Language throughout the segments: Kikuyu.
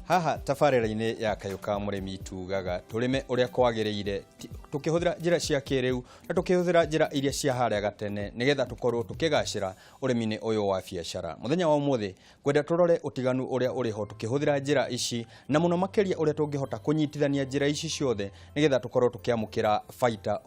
Haha tabarĩra-inĩ ya Kayũ ka Mũrĩmi tugaga tũrĩme ũrĩa kwagĩrĩire tũkĩhũthĩra njĩra cia kĩrĩu na tũkĩhũthĩra njĩra iria cia harĩa gatene nĩgetha tũkorwo tũkĩgacĩra ũrĩmi-inĩ ũyũ wa biacara. Mũthenya wa ũmũthĩ ngwenda tũrore ũtiganu ũrĩa ũrĩ ho tũkĩhũthĩra njĩra ici na mũno makĩria ũrĩa tũngĩhota kũnyitithania njĩra ici ciothe nĩgetha tũkorwo tũkĩamũkĩra baita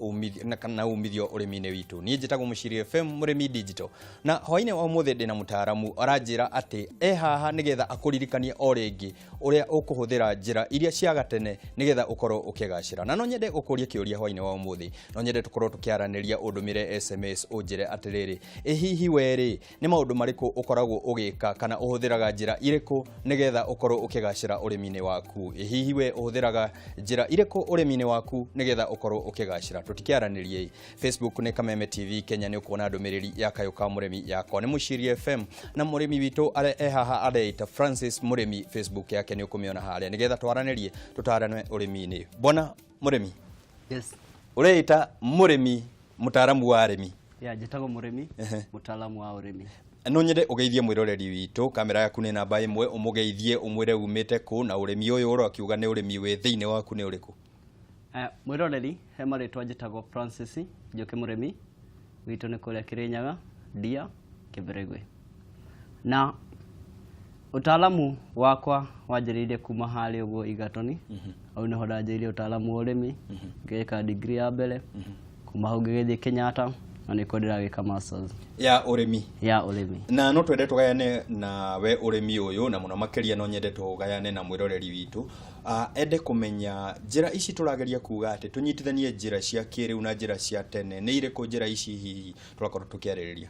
na umithio ũrĩmi-inĩ witũ. Niĩ njĩtagwo Mũciri FM Mũrĩmi Digital na hwainĩ wa ũmũthĩ ndĩna mũtaaramu aranjĩra atĩ e haha nĩgetha akũririkanie o rĩngĩ ũrĩa ũkũhũthĩra njĩra iria cia gatene nĩgetha ũkorwo ũkĩgacĩra. Na no nyende gũkũria kĩũria hwainĩ wa ũmũthĩ, no nyende tũkorwo tũkĩaranĩria ũndũmĩre SMS ũnjĩre atĩrĩrĩ, ĩ hihi we rĩ nĩ maũndũ marĩkũ ũkoragwo ũgĩka kana ũhũthĩraga njĩra irĩkũ nĩgetha ũkorwo ũkĩgacĩra ũrĩmi-inĩ waku? Ĩ hihi we ũhũthĩraga njĩra irĩkũ ũrĩmi-inĩ waku nĩgetha ũkorwo ũkĩgacĩra? Tũtikĩaranĩriei. Facebook nĩ Kameme TV Kenya, nĩ ũkuona ndũmĩrĩri ya Kayũ ka Mũrĩmi yakwa nĩ Mũciiri FM na mũrĩmi witũ are e haha areita Francis Mũrĩmi, Facebook yake nĩ ũkũmĩona harĩa nĩgetha twaranĩrie tũtarane ũrĩmi-inĩ. Bwana Mũrĩmi. Yes. Ũreita mũrĩmi mũtaaramu wa arĩmi. Ya, njĩtagwo Mũrĩmi, mũtaalamu wa ũrĩmi. No nyende ũgeithie mwĩroreri witũ, kamera yaku nĩ namba ĩmwe, ũmũgeithie ũmwĩre umĩte kũ na ũrĩmi ũyũ ũrakiuga nĩ ũrĩmi wĩ thĩinĩ waku nĩ ũrĩkũ? Mwĩroreri, he marĩtwa njĩtagwo Francis Njoki Mũrĩmi, gwitũ nĩ kũrĩa Kĩrĩnyaga, Ndia, Kĩbĩrĩgwe. Na ũtaalamu wakwa wanjĩrĩirie kuma harĩa ũguo Igatoni, hau nĩho ndanjĩrĩirie ũtaalamu wa ũrĩmi, ngĩka degree ya mbere, kuma hau ngĩgĩthiĩ Kenyatta, na nĩkuo ndĩragĩka masters. Ya ũrĩmi. Ya ũrĩmi. Na no twende tũgayane na we ũrĩmi ũyũ, na mũno makĩria no nyende tũgayane na mwĩroreri witũ ende kũmenya njĩra ici tũrageria kuga atĩ tũnyitithanie njĩra cia kĩrĩu na njĩra cia tene nĩ irĩkũ njĩra ici hihi tũrakorwo tũkĩarĩrĩria?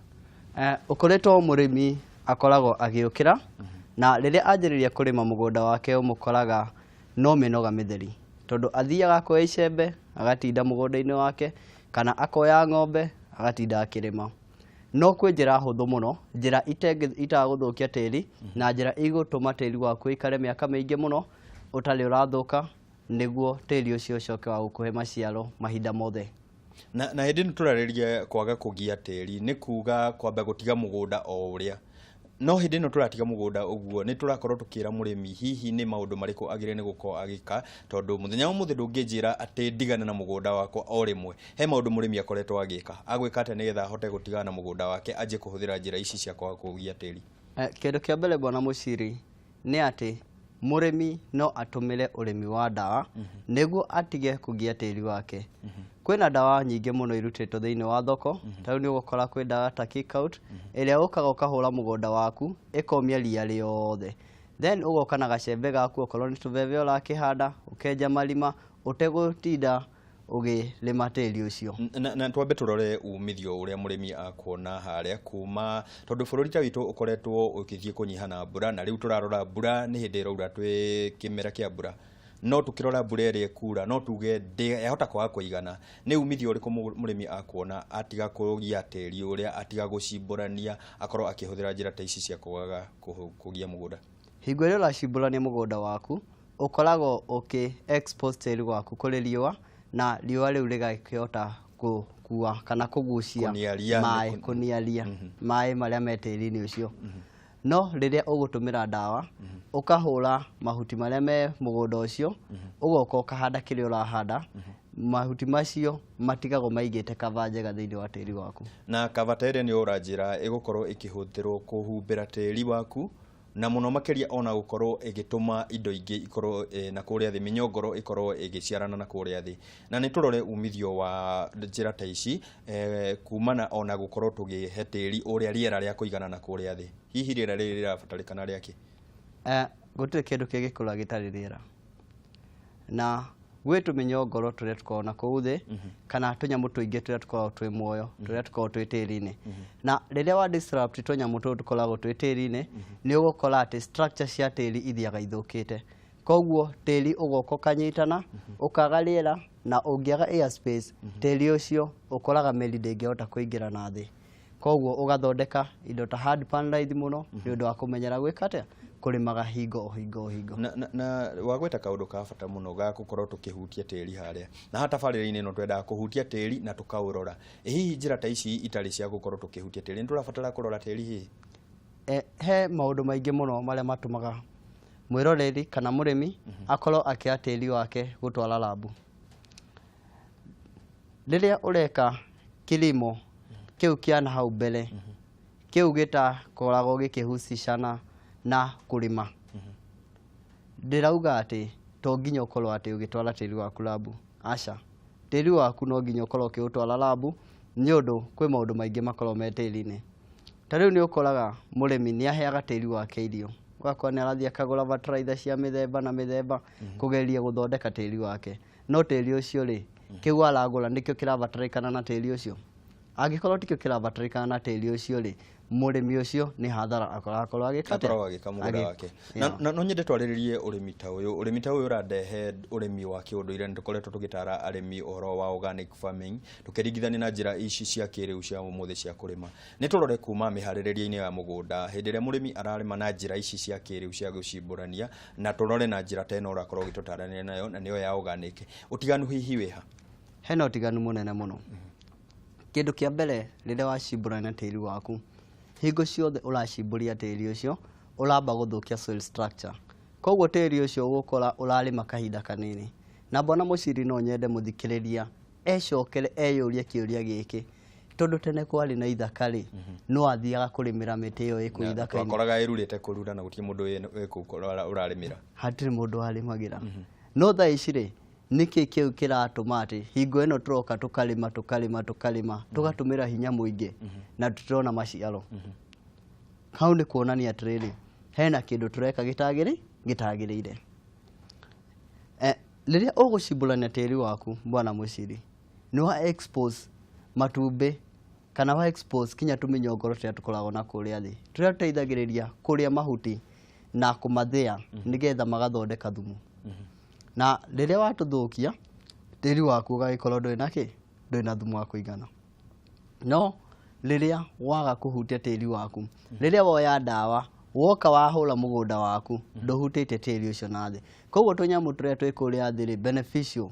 Ũkoretwo mũrĩmi akoragwo agĩũkĩra na rĩrĩa anjĩrĩria kũrĩma mũgũnda wake ũmũkoraga no mĩnoga mĩtheri, tondũ athiaga akoya icembe agatinda mũgũnda-inĩ wake kana akoya ng'ombe agatinda akĩrĩma. No kwĩ njĩra hũthũ mũno, njĩra itagũthũkia tĩri na njĩra ĩgũtũma tĩri waku ũikare mĩaka mĩingĩ mũno ũtarĩ ũrathũka, nĩguo tĩri ũcio ũcoke wa gũkũhe maciaro mahinda mothe. Na hĩndĩ ĩno tũrarĩria kwaga kũgia tĩri nĩ kuga kwamba gũtiga mũgũnda o ũrĩa, no hĩndĩ ĩno tũratiga mũgũnda ũguo nĩ tũrakorwo tũkĩra mũrĩmi hihi nĩ maũndũ marĩkũ agĩrĩire nĩ gũkorwo agĩka, tondũ mũthenya wa ũmũthĩ ndũngĩnjĩra atĩ ndigane na mũgũnda wakwa o rĩmwe. He maũndũ mũrĩmi akoretwo agĩka, agwĩka atĩa nĩgetha ahote gũtigana na mũgũnda wake anjie kũhũthĩra njĩra ici cia kwaga kũgia tĩri? Kĩndũ kĩa mbere bwana Mũciri nĩ atĩ mũrĩmi no atũmĩre ũrĩmi wa ndawa nĩguo atige kũgia tĩri wake. Kwĩna ndawa nyingĩ mũno irutĩtwo thĩinĩ wa thoko, ta rĩu nĩ ũgũkora kwĩ ndawa ta Kick Out ĩrĩa ũkaga ũkahũra mũgũnda waku ĩkomia ria rĩothe. Then ũgoka na gacembe gaku okorwo nĩ tũbebe ũrakĩhanda, ũkenja marima ũtegũtinda ũgĩrĩma tĩri ũcio. Na twambe tũrore umithio ũrĩa mũrĩmi akuona harĩa kuma, tondũ bũrũri ta witũ ũkoretwo ũgĩthiĩ kũnyiha na mbura, na rĩu tũrarora mbura nĩ hĩndĩ ĩraura twĩ kĩmera kĩa mbura, no tũkĩrora mbura ĩrĩa ĩkura no tuge yahota kwaga kũigana. Nĩ umithio ũrĩkũ mũrĩmi akuona atiga kũgia tĩri ũrĩa, atiga gũcimbũrania, akorwo akĩhũthĩra njĩra ta ici cia kwaga kũgia mũgũnda? Hingo ĩrĩa ũracimbũrania mũgũnda waku, ũkoragwo ũkĩ expose tĩri waku kũrĩ riũa, na riũa rĩu rĩgakĩhota gũkua kana kũgucia Kũniaria. Maĩ, kũniaria maĩ marĩa me tĩri-inĩ ũcio. No rĩrĩa ũgũtũmĩra ndawa, ũkahũra mahuti marĩa me mũgũnda ũcio, ũgoka ũkahanda kĩrĩa ũrahanda, mahuti macio matigagwo maigĩte cover njega thĩinĩ wa tĩri waku. Na cover ta ĩrĩa nĩ ũranjĩra ĩgũkorwo ĩkĩhũthĩrwo kũhumbĩra tĩri waku, na mũno makĩria ona gũkorwo ĩgĩtũma indo ingĩ ikorwo na kũrĩa thĩ, mĩnyongoro ĩkorwo ĩgĩciarana na kũrĩa thĩ. Na nĩ tũrore umithio wa njĩra ta ici kumana ona gũkorwo tũgĩhe tĩri ũrĩa rĩera rĩa kũigana na kũrĩa thĩ. Hihi rĩera rĩrĩ rĩrabatarĩkana rĩa kĩ? Gũtirĩ kĩndũ kĩngĩkũra gĩtarĩ rĩera. Na gwĩ tũmĩnyongoro tũrĩa tũkoragwo na kũu thĩ, kana tũnyamũ tũingĩ tũrĩa tũkoragwo twĩ muoyo, tũrĩa tũkoragwo twĩ tĩri-inĩ. Na rĩrĩa wa disrupt tũnyamũ tũu tũkoragwo twĩ tĩri-inĩ, nĩ ũgũkora atĩ structure cia tĩri ithiaga ithũkĩte. Koguo tĩri ũgoka ũkanyitana, ũkaga rĩera, na ũngĩaga air space, tĩri ũcio ũkoraga mĩri ndĩngĩhota kũingĩra na thĩ. Koguo ũgathondeka indo ta hard pan raithi mũno nĩ ũndũ wa kũmenyera gwĩka atĩa, kũrĩmaga hingo o hingo o hingo. Na wagweta kaũndũ ka bata mũno ga gũkorwo tũkĩhutia tĩri harĩa. Na haha tabarĩra-inĩ ĩno twendaga kũhutia tĩri na tũkaũrora. Ĩ hihi njĩra ta ici itarĩ cia gũkorwo tũkĩhutia tĩri, nĩ tũrabatara kũrora tĩri hihi? He maũndũ maingĩ mũno marĩa matũmaga Mwĩroreri kana mũrĩmi akorwo akĩoya tĩri wake gũtwara rabu. Rĩrĩa ũreka kilimo kĩu kĩa na hau mbere, kĩu gĩtakoragwo gĩkĩhusishana na kũrĩma, ndĩrauga atĩ to nginya ũkorwo atĩ ũgĩtwara tĩri waku rabu. Aca, tĩri waku no nginya ũkorwo ũkĩũtwara rabu, nĩ ũndũ kwĩ maũndũ maingĩ makoragwo me tĩri-inĩ. Ta rĩu nĩ ũkoraga mũrĩmi nĩ aheaga tĩri wake irio, ũgakora nĩ arathiĩ akagũra bataraitha cia mĩthemba na mĩthemba kũgeria gũthondeka tĩri wake, no tĩri ũcio rĩ, kĩu aragũra nĩkĩo kĩrabatarĩkana na tĩri ũcio? Angĩkorwo tikĩo kĩrabatarĩkana na tĩri ũcio rĩ, mũrĩmi ũcio nĩ hathara akoragwo agĩka atĩa? Akoragwo agĩka mũgũnda wake. Na no nyende twarĩrĩrie ũrĩmi ta ũyũ. Ũrĩmi ta ũyũ ũrandehe ũrĩmi wa kĩũndũire. Nĩ tũkoretwo tũgĩtara arĩmi ũhoro wa organic farming, tũkĩringithania na njĩra ici cia kĩrĩu cia ũmũthĩ cia kũrĩma. Nĩ tũrore kuma mĩharĩrĩrie-inĩ ya mũgũnda, hĩndĩ ĩrĩa mũrĩmi ararĩma na njĩra ici cia kĩrĩu cia gũcimbũrania, na tũrore na njĩra ta ĩno ũrakorwo ũgĩtũtaranĩria nayo, na nĩyo ya organic. Ũtiganu hihi wĩha? Hena ũtiganu mũnene mũno. Kĩndũ kĩa mbere, rĩrĩa wacimbũrania tĩri waku, hingo ciothe ũracimbũria tĩri ũcio, ũramba gũthũkia soil structure. Koguo tĩri ũcio ũgũkora ũrarĩma kahinda kanini. Na bwana Mũciri, no nyende mũthikĩrĩria ecokere eyũrie kĩũria gĩkĩ: tondũ tene kwarĩ na ithaka rĩ, no athiaga kũrĩmĩra mĩtĩ ĩyo ĩkũu ithaka-inĩ? Twakoraga ĩrurĩte kũrura na gũtirĩ mũndũ wĩ kũu ũrarĩmĩra. Hatirĩ mũndũ warĩmagĩra. No thaa ici rĩ, nĩkĩ kĩu kĩratũma atĩ hingo ĩno tũroka tũkarĩma, tũkarĩma, tũkarĩma, tũgatũmĩra hinya mũingĩ na tũtirona maciaro? Hau nĩ kuonania atĩrĩrĩ, hena kĩndũ tũreka gĩtagĩrĩire. Rĩrĩa ũgũcimbũrania tĩri waku, bwana Mũciri, nĩ wa expose matumbĩ kana wa expose kinya tũmĩnyongoro tũrĩa tũkoragwo na kũrĩa thĩ, tũrĩa tũteithagĩrĩria kũrĩa mahuti na kũmathĩa nĩgetha magathondeka thumu. Na rĩrĩa watũthũkia, tĩri waku ũgagĩkorwo ndũrĩ na kĩ, ndũrĩ na thumu wa kũigana. No rĩrĩa waga kũhutia tĩri waku, rĩrĩa woya ndawa woka wahũra mũgũnda waku, ndũhutĩtie tĩri ũcio na thĩ. Koguo tũnyamũ tũrĩa twĩ kũrĩa thĩ rĩ, beneficial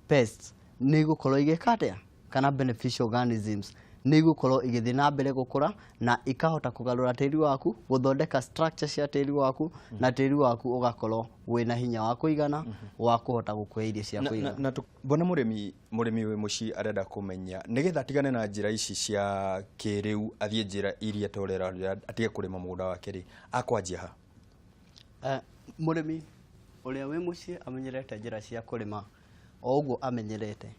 pests nĩ igũkorwo igĩka atĩa, kana beneficial organisms nĩ igũkorwo igĩthiĩ na mbere gũkũra na ikahota kũgarũra tĩri waku, gũthondeka structure cia tĩri waku, na tĩri waku ũgakorwo wĩna hinya wa kũigana wa kũhota gũkũhe irio cia kũigana. Na bwana mũrĩmi, mũrĩmi wĩ mũciĩ arenda kũmenya nĩgetha atigane na njĩra ici cia kĩrĩu, athiĩ njĩra iria torera, atige kũrĩma mũgũnda wake rĩ, akwanjia ha? Mũrĩmi ũrĩa wĩ mũciĩ amenyerete njĩra cia kũrĩma o ũguo amenyerete,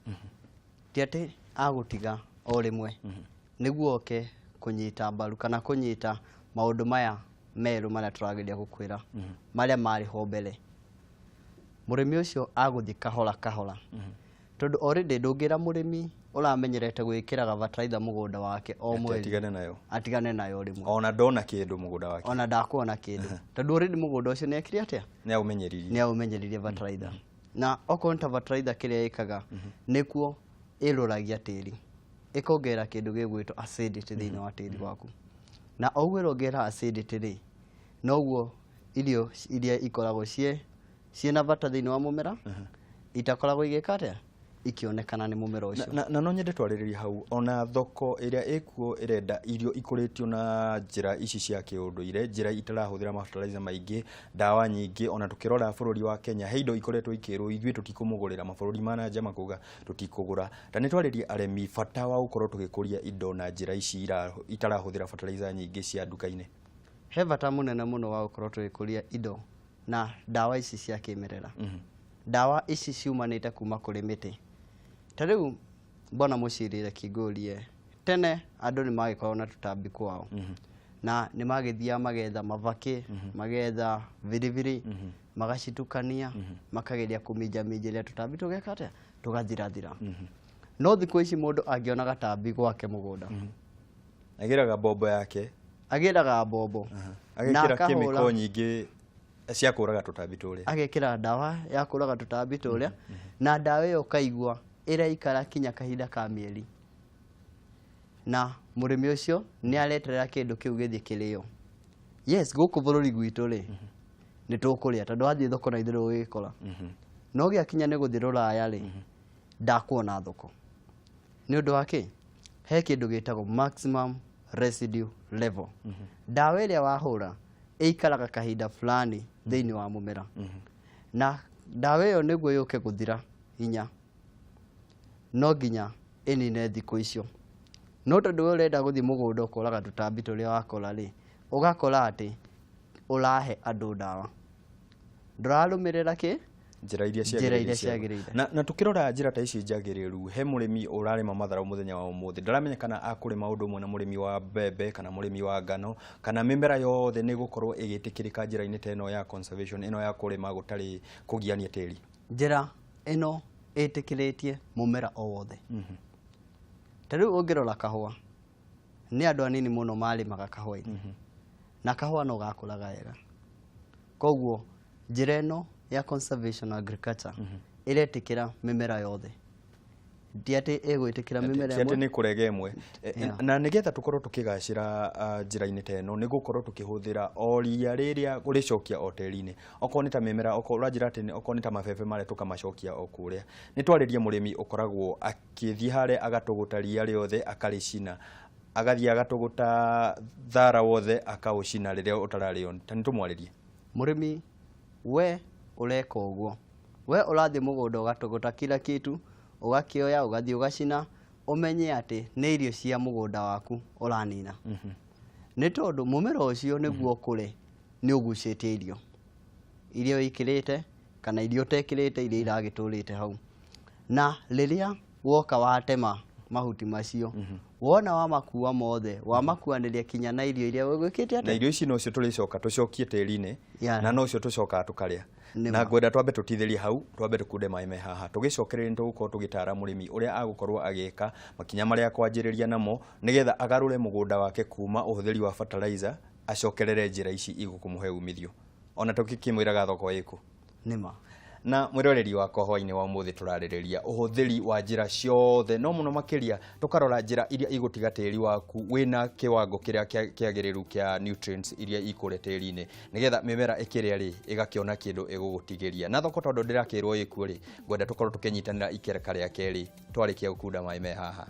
ti atĩ agũtiga o rĩmwe nĩguo oke kũnyita mbaru kana kũnyita maũndũ maya merũ marĩa tũrageria gũkwĩra, marĩa marĩ ho mbere. Mũrĩmi ũcio agũthiĩ kahora kahora, tondũ already ndũngĩra mũrĩmi ũramenyerete gwĩkĩraga bataraitha mũgũnda wake o Atĩ mweri atigane nayo, atigane nayo rĩmwe. Ona ndona kĩndũ mũgũnda wake. Ona ndakuona kĩndũ, tondũ already mũgũnda ũcio nĩ ekire atĩa? Nĩ aumenyeririe. Nĩ aumenyeririe bataraitha. Na okorwo nĩ ta bataraitha, kĩrĩa ĩkaga nĩkuo ĩrũragia tĩri, ĩkongerera kĩndũ gĩgwĩtwo acidity thĩinĩ wa tĩri waku. Na o ũguo ĩrongerera acidity rĩ, noguo irio iria ikoragwo ciĩna bata thĩinĩ wa mũmera itakoragwo igĩka atĩa, ikĩonekana nĩ mũmera ũcio. Na no nyende twarĩrĩrie hau, ona thoko ĩrĩa ĩkuo ĩrenda irio ikũrĩtio na njĩra ici cia kĩũndũire, njĩra itarahũthĩra mafertilizer maingĩ, ndawa nyingĩ. Ona tũkĩrora bũrũri wa Kenya, he indo ikoretwo ikĩrwo ithuĩ tũtikũmũgũrĩra, mabũrũri ma na nja makauga tũtikũgũra. Ta nĩ twarĩrie arĩmi bata wa gũkorwo tũgĩkũria indo na njĩra ici itarahũthĩra fertilizer nyingĩ cia nduka-inĩ. He bata mũnene mũno wa gũkorwo tũgĩkũria indo na ndawa ici cia kĩmerera, ndawa ici ciumanĩte kuma kũrĩ mĩtĩ. Ta rĩu, bwana Mũciri, reke ngũrie, tene andũ nĩ magĩkoragwo na tũtambi kwao na nĩ magĩthiaga magetha mabakĩ, magetha biribiri, magacitukania, makageria kũminjaminjĩria tũtambi tũgeka atĩa, tũgathirathira. No thikũ ici mũndũ angĩona gatambi gwake mũgũnda, Agĩraga mbombo yake. Agĩraga mbombo na agekĩra akahũra kĩmĩko nyingĩ cia kũraga tũtambi tũrĩa. Agekĩra ndawa ya kũraga tũtambi tũrĩa, na ndawa ĩyo ũkaigua ĩraikara kinya kahinda ka mĩeri, na mũrĩmi ũcio nĩ areterera kĩndũ kĩu gĩthiĩ kĩrĩo. Yes, gũkũ bũrũri gwitũ rĩ, nĩ tũkũrĩa tondũ wathiĩ thoko na ithuĩ ũgĩkora, no gĩakinya nĩ gũthiĩ rũraya rĩ, ndakuona thoko. Nĩ ũndũ wa kĩ? He kĩndũ gĩtagwo maximum residue level. Ndawa ĩrĩa wahũra Ĩikaraga kahinda fulani thĩinĩ wa mũmera, na ndawa ĩyo nĩguo yũke gũthira hinya no nginya ĩnine thikũ icio. No tondũ we ũrenda gũthiĩ mũgũnda ũkoraga tũtambi tũrĩa wakora rĩ, ũgakora atĩ ũrahe andũ ndawa, ndũrarũmĩrĩra kĩ njĩra iria njĩra iria ciagĩrĩire. Ciagĩrĩire. Na tukĩrora njĩra ta ici njagĩrĩru, he mũrĩmi ũrarĩma matharũ mũthenya wa ũmũthĩ, ndaramenya kana akũrĩma ũndũ ũmwe na mũrĩmi wa mbembe kana mũrĩmi wa ngano, kana mĩmera yothe nĩ gũkorwo ĩgĩtĩkĩrĩka njĩra-inĩ ta ĩno ya conservation, ĩno ya kũrĩma gũtarĩ kũgiania tĩri? Njĩra ĩno ĩtĩkĩrĩtie mũmera o wothe. Ta rĩu ũngĩrora kahũa, nĩ andũ anini mũno marĩmaga kahũa-inĩ, na kahũa no gakũraga wega. Koguo njĩra ĩno ya conservation agriculture ĩretĩkĩra mĩmera yothe, ti atĩ ĩgwĩtĩkĩra mĩmera Ti atĩ ĩmwe. Nĩ kũrega ĩmwe. Yeah. Na nĩgetha tũkorwo tũkĩgacĩra njĩra-inĩ ta ĩno, nĩ gũkorwo tũkĩhũthĩra o ria rĩrĩa kũrĩcokia o tĩri-inĩ, okorwo nĩ ta mĩmera, okorwo ũranjĩra atĩ okorwo nĩ ta mabebe marĩa tũkamacokia o kũrĩa. Nĩ twarĩrie mũrĩmi ũkoragwo akĩthiĩ harĩa agatũgũta ria rĩothe akarĩcina, agathiĩ agatũgũta thara wothe akaũcina rĩrĩa ũtararĩo. Ta nĩ tũmwarĩrie. Mũrĩmi we ũreka ũguo, we ũrathiĩ mũgũnda ũgatũgũta kila kitu, ũgakĩoya ũgathiĩ ũgacina, ũmenye atĩ nĩ irio cia mũgũnda waku ũranina, nĩ tondũ mũmera ũcio nĩguo ũkũre nĩ ũgucĩtie irio iria wĩkĩrĩte kana iria ũtekĩrĩte, iria iragĩtũrĩte hau. Na rĩrĩa woka watema mahuti macio, wona wamakua mothe, wamakuanĩria kinya na irio iria wĩkĩte Na atĩa. Irio ici nocio tũrĩcoka tũcokie tĩri-inĩ na nocio tũcokaga tũkarĩa. Nĩ Na ma. Ngwenda twambe tũtithĩrie hau, twambe tũkunde maĩ me haha. Tũgĩcokereria nĩ tũgũkorwo tũgĩtara mũrĩmi ũrĩa agũkorwo agĩka makinya marĩa akwanjĩrĩria namo nĩgetha agarũre mũgũnda wake kuma ũhũthĩri wa fertilizer acokerere njĩra ici igũkũmũhe umithio, ona tũkĩmwĩraga thoko ĩkũ. Nĩ ma. Na mwĩroreri wakwa, hwainĩ wa ũmũthĩ tũrarĩrĩria ũhũthĩri wa njĩra ciothe, no mũno makĩria tũkarora njĩra iria igũtiga tĩri waku wĩna kĩwango kĩrĩa kĩagĩrĩru kĩa nutrients iria ikũrĩa tĩri-inĩ, nĩgetha mĩmera ĩkĩrĩa rĩ ĩgakĩona kĩndũ ĩgũgũtigĩria na thoko. Tondũ ndĩrakĩrwo ĩkuo rĩ, ngwenda tũkorwo tũkĩnyitanĩra ikereka rĩa kerĩ twarĩkia gũkunda maĩ me haha.